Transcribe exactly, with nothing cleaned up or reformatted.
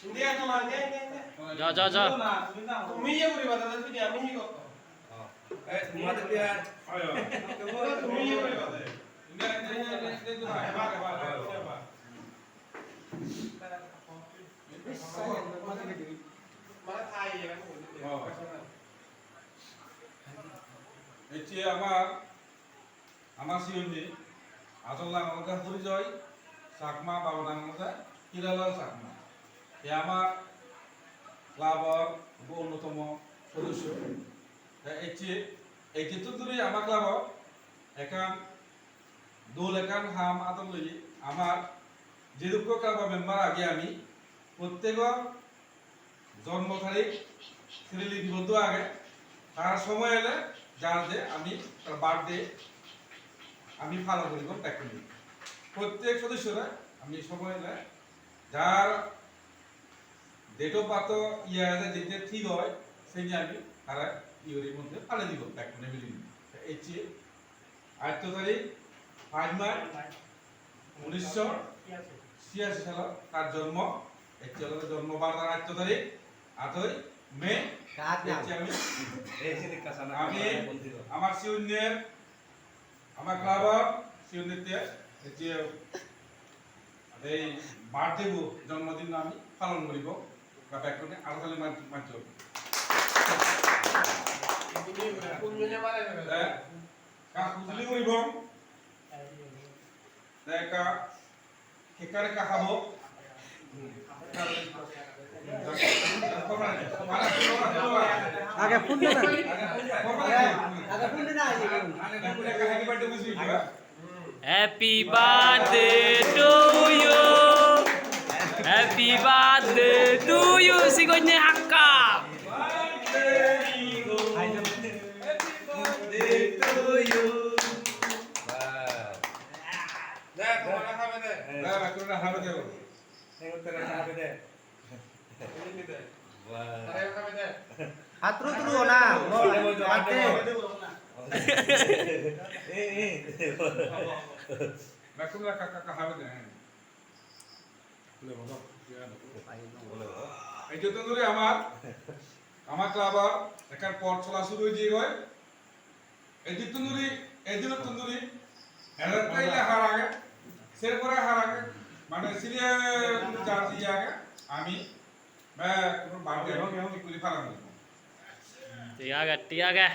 India to na, India, India, India. Ja, ja, ja. Tumi iye guriba, dada, tumi ami hi gotto? Eh, tumi iye guriba de. India, India, India, India, India, India, India. Ecche amar, amar siyonni asol nang olode Horijoy Chakma, baba nang olode Hiralal Chakma. Te amar club-or ekko onnotomo sodosso. Te ecche, ecchettun dhuri amar club-ot ekkan dol ekkan ham adot loye. Amar jedukko club-o member agi ami, prottekor jonmo tarik siri lipiboddho age, tar somoy ele jar je ami tar birthday ami palon guribong bekkune. Prottek sodossore ami somoy ele jar date of birth iye age, je je thik oi, seni ami tare iye guri moddhe palei dibong bekkune milinei. Ecche Atto tarik, pach mas, unisho siyashi salot tar jonmo. Ecche olode jonmo bar tar atto tarik, atoi May. Kat na? Ecche ami, ei sini kasana, ami, kasana, bondhiro. Amar siunner, amar club-or siunnitte, ecche ei birthday bo, jonmodin ami palon guribo, ba bekkune aro tali maj-, majjo. Eh, ka hujuli guribo. Te ka, kekkani ka habo. Age phone de na. Age phone de na. Happy birthday to you. Happy birthday to you, sigonne hakka. Hatru turu ona, mo, ate. Bekkun ka, ka, ka, habe de, eh. Ei jottun dhuri amar, amar club-or ekkan pot sola suru oi jiyegoi. Ei jottun dhuri, ei jottun dhuri, eret taile har age, ser pore har age, mane siriye jar jiye age, ami, be, hono birthday ami thik guri palon guribo. Thik age, thik age.